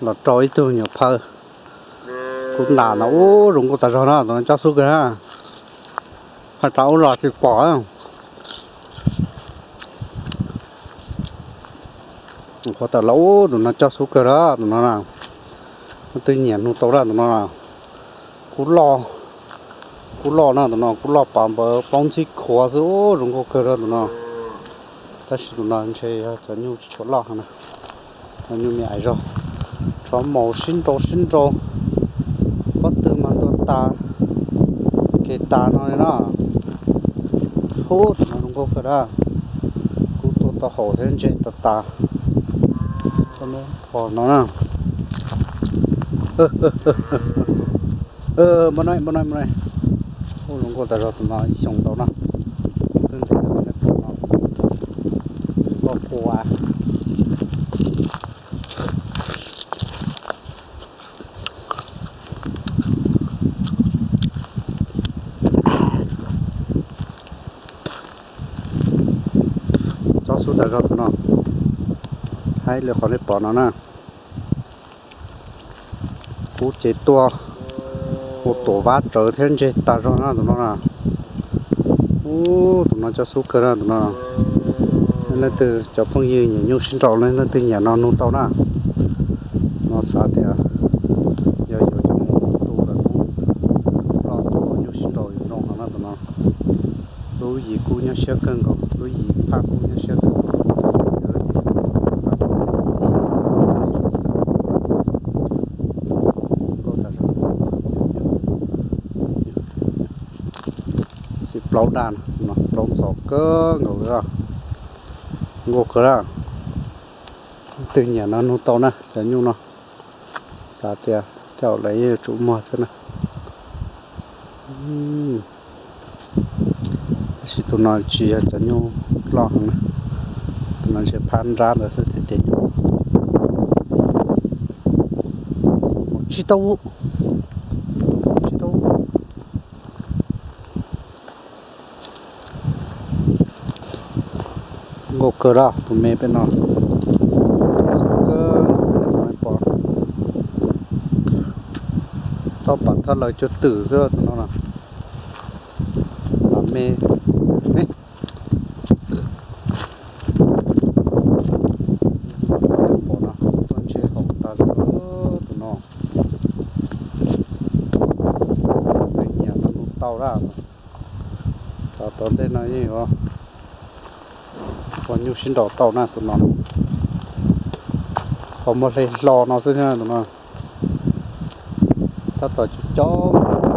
Los rau ib tug nyuam phawj kub ntas no, ub, zoo nkauj tas zog na, tus no cob xub kawg na. Hais rau ub los tsis pom. Qhuav tawm los, ub, tus no cob xub kawg na, tus no na. Leej twg nyiam nug tau na, tus no na. Kub loj, kub loj na, tus no kub loj pov npawv plaub ntxhib khuav xwb, ub, zoo nkauj kawg na tus no. Tab sis tus no ntshe yog cov nyuj tsis tshua loj na. Cov nyuj me ais zog, tshuav maum sib nrau sib nrau, pob tw mas ntuag tas, kev tas no li na. Ub, tus no zoo nkauj kawg na. Kub tuaj tau haum thiab ntseg tas tas. Tho no na. Npau no, npau no, npau no. Ub, zoo nkauj tas zog tus no, ib xyoos ntau na. Kub twb ntxhib tus no. Loj kua. Cob xub tas zog tus no, hais li qhov nej pom no na. Kub ces tuaj ua tuam vab tsawv thiab ntseg tas zog na tus no na. Ub, tus no cob xub kawg na tus no. Leej twg cov phooj ywg nyiam nyuj sib nrau, leej twg nyiam no nug tau na. No xav tias yog yuav coj mus tu lawm hnub loj tus nyuj sib nrau yuav zoo no na tus no. Lub yim kub nyuaj siab kawg nkaus, lub yim phaj kub nyuaj siab kawg nkaus. Nkauj tas zog. Xij plaub daj no, plaub ntxhov kawg nkaus li. Nkauj kawg na. Leej twg nyiam no nug tau na, cov nyuj no. Xav tias tej zaum lawv yeej yuav tsum muag xwb na. Tab sis tus no tsis yog cov nyuj loj heev na. Tus no ntshe phab nrab ntawd xwb tiag tiag. Tsis tau, tsis tau. Nkauj kawg na, tus me peb no. Xub kawg, pom. Tau pom thawj laws cuag twm xwb tus no na. Lam me. Pom no tuaj ntseg haum tas zog tus no. Leej twg nyiam no nug tau na. Txog tom ntej no yeej yuav ua nyuj sib nrau tau na tus no. Qhov muag hle hlo no xwb thiab tus no. Tab tom coob coob.